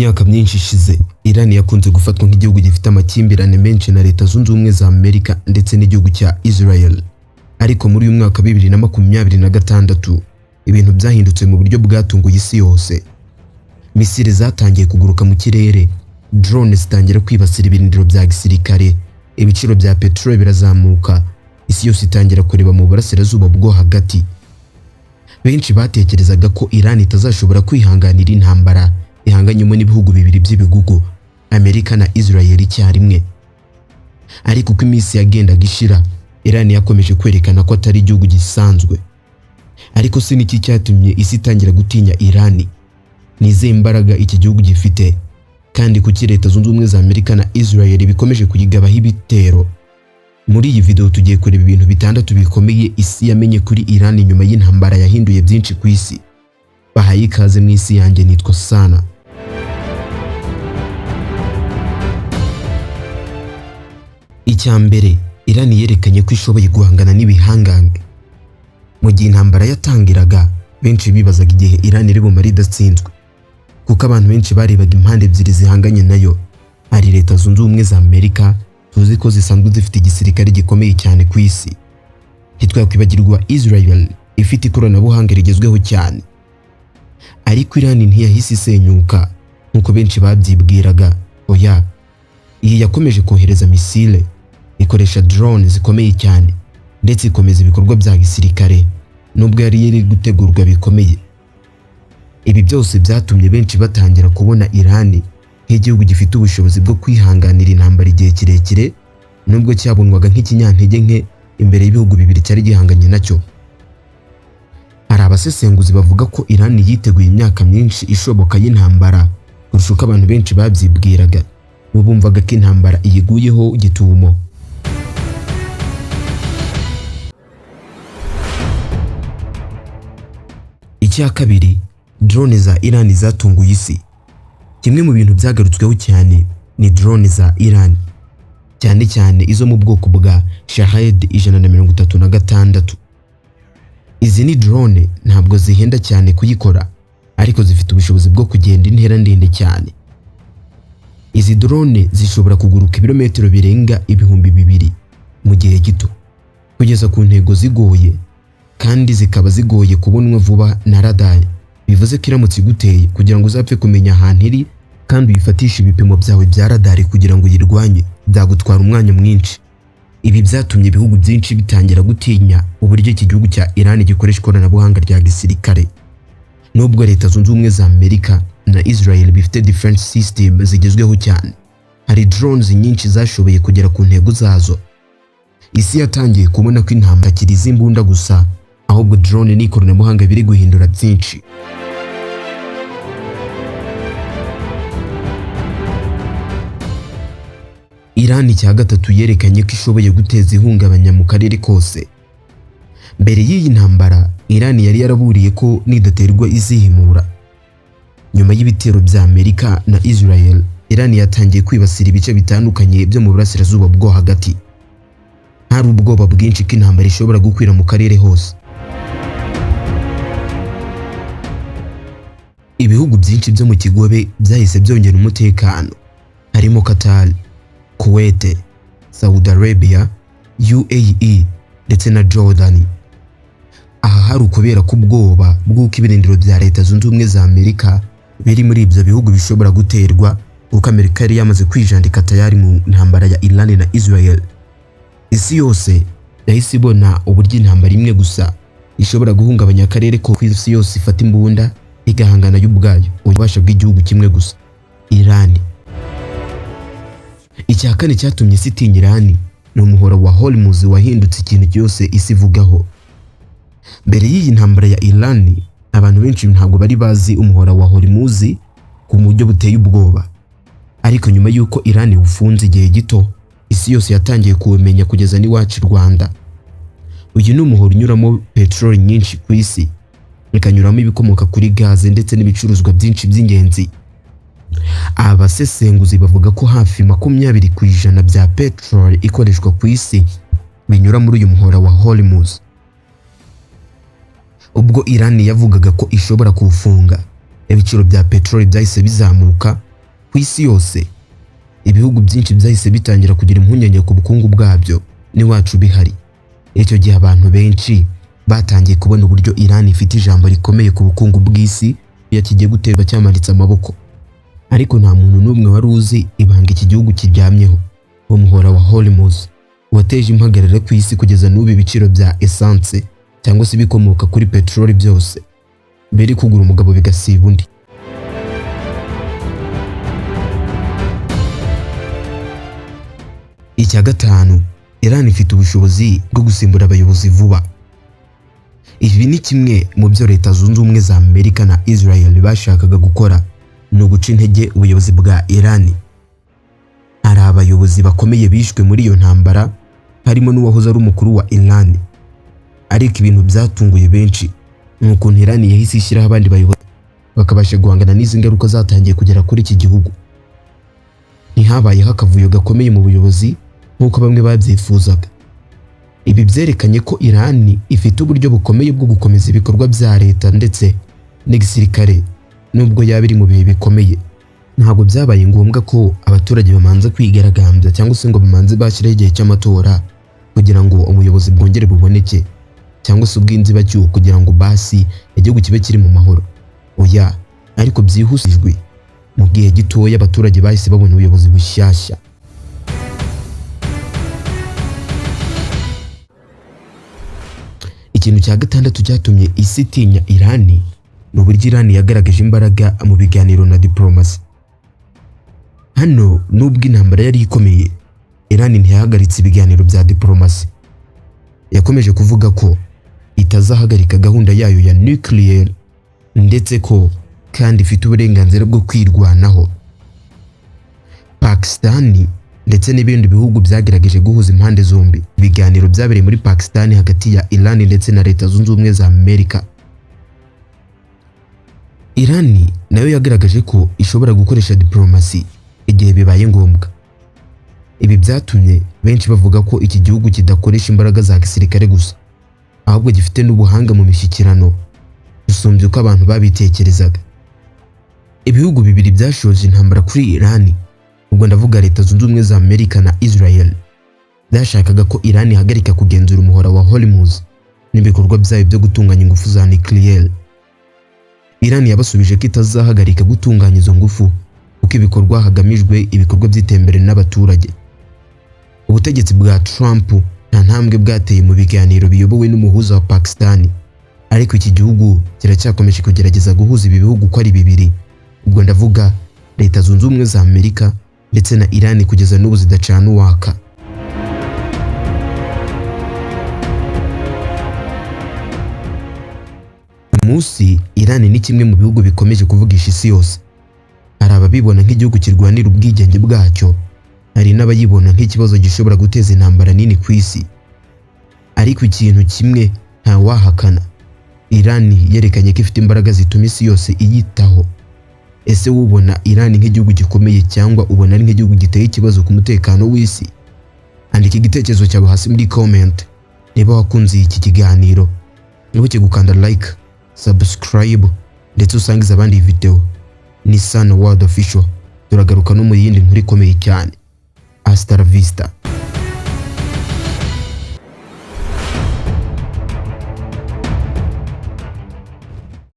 Myaka myinshi ishize, Iran yakunze gufatwa nk'igihugu gifite amakimbirane menshi na Leta Zunze Ubumwe za Amerika ndetse n'igihugu cya Israel. Ariko muri uyu mwaka 2026, ibintu byahindutse mu buryo bwatunguye isi yose. Misile zatangiye kuguruka mu kirere, drone zitangira kwibasira ibirindiro bya gisirikare, ibiciro bya peteroli birazamuka, isi yose itangira kureba mu burasirazuba bwo hagati. Benshi batekerezaga ko Iran itazashobora kwihanganira intambara ihanganyemo n'ibihugu bibiri by'ibigugu, Amerika na Israel, icyarimwe. Ariko uko iminsi yagendaga ishira, Iran yakomeje kwerekana ko atari igihugu gisanzwe. Ariko se niki cyatumye isi itangira gutinya Iran? Ni izihe mbaraga iki gihugu gifite? Kandi kuki Leta Zunze Ubumwe za Amerika na Israel bikomeje kuyigabaho ibitero? Muri iyi video tugiye kureba ibintu bitandatu bikomeye isi yamenye kuri Iran nyuma y'intambara yahinduye byinshi ku isi. Bahaye ikaze mu isi yanjye, nitwa Sana. Icya mbere, Iran yerekanye ko ishoboye guhangana n'ibihangange. Mu gihe intambara yatangiraga, benshi bibazaga igihe Iran iri bumare idatsinzwe, kuko abantu benshi barebaga impande ebyiri zihanganye nayo. Hari Leta Zunze Ubumwe za Amerika, tuzi ko zisanzwe zifite igisirikare gikomeye cyane ku isi. Ntitwakwibagirwa Israel ifite ikoranabuhanga rigezweho cyane. Ariko Iran ntiyahise isenyuka nk'uko benshi babyibwiraga. Oya, iyi yakomeje kohereza misile, ikoresha drone zikomeye cyane, ndetse ikomeza ibikorwa bya gisirikare nubwo yari iri gutegurwa bikomeye. Ibi byose byatumye benshi batangira kubona Iran nk'igihugu gifite ubushobozi bwo kwihanganira intambara igihe kirekire, nubwo cyabonwaga nk'ikinyantege nke imbere y'ibihugu bibiri cyari gihanganye nacyo. Hari abasesenguzi bavuga ko Iran yiteguye imyaka myinshi ishoboka y'intambara kurusha uko abantu benshi babyibwiraga. Bo bumvaga ko intambara iyiguyeho gitumo. Icya kabiri, drone za Iran zatunguye isi. Kimwe mu bintu byagarutsweho cyane ni drone za Iran, cyane cyane izo mu bwoko bwa Shahed 136. Izi ni drone ntabwo zihenda cyane kuyikora, ariko zifite ubushobozi bwo kugenda intera ndende cyane. Izi drone zishobora kuguruka ibirometero birenga 2000 mu gihe gito, kugeza ku ntego zigoye, kandi zikaba zigoye kubonwa vuba na radar. Bivuze ko iramutse iguteye, kugira ngo uzapfe kumenya ahantu iri kandi uyifatishe ibipimo byawe bya radar kugira ngo uyirwanye, byagutwara umwanya mwinshi. Ibi byatumye ibihugu byinshi bitangira gutinya uburyo iki gihugu cya Iran gikoresha ikoranabuhanga rya gisirikare. Nubwo Leta Zunze Ubumwe za Amerika na Israel bifite defense system zigezweho cyane, hari drones nyinshi zashoboye kugera ku ntego zazo. Isi yatangiye kubona ko intambara akiri iz'imbunda gusa, ahubwo drone n'ikoranabuhanga biri guhindura byinshi. Iran, icya gatatu, yerekanye ko ishoboye guteza ihungabanya mu karere kose. Mbere y'iyi ntambara, Iran yari yaraburiye ko nidaterwa izihimura. Nyuma y'ibitero bya Amerika na Israel, Iran yatangiye kwibasira ibice bitandukanye byo mu burasirazuba bwo hagati. Hari ubwoba bwinshi ko intambara ishobora gukwira mu karere hose. Ibihugu byinshi byo mu kigobe byahise byongera umutekano, harimo Qatar, Kuwait, Saudi Arabia, UAE ndetse na Jordan. Aha hari ukubera ko ubwoba bw'uko ibirindiro bya Leta Zunze Ubumwe za Amerika biri muri ibyo bihugu bishobora guterwa, kuko Amerika yari yamaze kwijandika tayari mu ntambara ya Iran na Israel. Isi yose yahise ibona uburyo intambara imwe gusa ishobora guhungabanya akarere ko ku isi yose ifata imbunda igahangana yo ubwayo, ububasha bw'igihugu kimwe gusa, Iran. Icya kane cyatumye isi itinya Iran ni umuhora wa Hormuz wahindutse ikintu cyose isi ivugaho. Mbere y'iyi ntambara ya Iran, abantu benshi ntabwo bari bazi umuhora wa Hormuz ku buryo buteye ubwoba. Ariko nyuma y'uko Iran iwufunze igihe gito, isi yose yatangiye kuwumenya kugeza n'iwacu i Rwanda. Uyu ni umuhora unyuramo peteroli nyinshi ku isi, ikanyuramo ibikomoka kuri gaze ndetse n'ibicuruzwa byinshi by'ingenzi. Abasesenguzi bavuga ko hafi 20% bya peteroli ikoreshwa ku isi binyura muri uyu muhora wa Hormuz. Ubwo Iran yavugaga ko ishobora kuwufunga, ibiciro bya peteroli byahise bizamuka. Ku isi yose, ibihugu byinshi byahise bitangira kugira impungenge ku bukungu bwabyo n'iwacu bihari. Icyo gihe abantu benshi batangiye kubona uburyo Iran ifite ijambo rikomeye ku bukungu bw'isi yakigiye guterwa cyamanitse amaboko. Ariko nta muntu n'umwe wari uzi ibanga iki gihugu kiryamyeho. Umuhora wa Hormuz wateje impagarara ku isi kugeza n'ubu. Ibiciro bya essence cyangwa se ibikomoka kuri peteroli byose biri kugura umugabo bigasiba undi. Icya gatanu, Iran ifite ubushobozi bwo gusimbura abayobozi vuba. Ibi ni kimwe mu byo Leta Zunze Ubumwe za Amerika na Israel bashakaga gukora, ni uguca intege ubuyobozi bwa Iran. Hari abayobozi bakomeye bishwe muri iyo ntambara, harimo n'uwahoze ari umukuru wa Iran. Ariko ibintu byatunguye benshi ni ukuntu Iran yahise ishyiraho abandi bayobozi bakabasha guhangana n'izi ngaruka zatangiye kugera kuri iki gihugu. Ntihabayeho akavuyo gakomeye mu buyobozi nk'uko bamwe babyifuzaga. Ibi byerekanye ko Iran ifite uburyo bukomeye bwo gukomeza ibikorwa bya leta ndetse n'igisirikare nubwo yaba iri mu bihe bikomeye. Ntabwo byabaye ngombwa ko abaturage bamanza kwigaragambya cyangwa se ngo bamanze bashyireho igihe cy'amatora kugira ngo ubuyobozi bwongere buboneke, cyangwa se ubw'inzibacyuho kugira ngo basi igihugu kibe kiri mu mahoro. Oya, ariko byihusijwe mu gihe gitoya abaturage bahise babona ubuyobozi bushyashya. Ikintu cya gatandatu cyatumye isi itinya Iran ni uburyo Iran yagaragaje imbaraga mu biganiro na diplomasi. Hano nubwo intambara yari ikomeye, Iran ntiyahagaritse ibiganiro bya diplomasi. Yakomeje kuvuga ko itazahagarika gahunda yayo ya nuclear ndetse ko kandi ifite uburenganzira bwo kwirwanaho. Pakistan ndetse n'ibindi bihugu byagerageje guhuza impande zombi. Ibiganiro byabereye muri Pakistan hagati ya Iran ndetse na Leta Zunze Ubumwe za Amerika. Iran nayo yagaragaje ko ishobora gukoresha diplomasi igihe bibaye ngombwa. Ibi byatumye benshi bavuga ko iki gihugu kidakoresha imbaraga za gisirikare gusa, ahubwo gifite n'ubuhanga mu mishyikirano gusumbya uko abantu babitekerezaga. Ibihugu bibiri byashoje intambara kuri Iran, ubwo ndavuga Leta Zunze Ubumwe za Amerika na Israel, byashakaga ko Iran ihagarika kugenzura umuhora wa Hormuz n'ibikorwa byayo byo gutunganya ingufu za nuclear. Iran yabasubije ko itazahagarika gutunganya izo ngufu kuko ibikorwa hagamijwe ibikorwa by'iterambere n'abaturage. Ubutegetsi bwa Trump nta ntambwe bwateye mu biganiro biyobowe n'umuhuza wa Pakistan, ariko iki gihugu kiracyakomeje kugerageza guhuza ibi bihugu uko ari bibiri, ubwo ndavuga Leta Zunze Ubumwe za Amerika ndetse na Iran kugeza n'ubu zidacana uwaka. Munsi Iran ni kimwe mu bihugu bikomeje kuvugisha isi yose. Hari ababibona nk'igihugu kirwanira ubwigenge bwacyo, hari n'abayibona nk'ikibazo gishobora guteza intambara nini ku isi. Ariko ikintu kimwe ntawahakana, Iran yerekanye ko ifite imbaraga zituma isi yose iyitaho. Ese wubona Iran nk'igihugu gikomeye cyangwa ubona ari nk'igihugu giteye ikibazo ku mutekano w'isi? Andika igitekerezo cyawe hasi muri comment. Niba wakunze iki kiganiro, wibuke gukanda like, subscribe ndetse usangize abandi iyi video. Ni Sano World Official, turagaruka no mu yindi nkuru ikomeye cyane. Hasta la vista.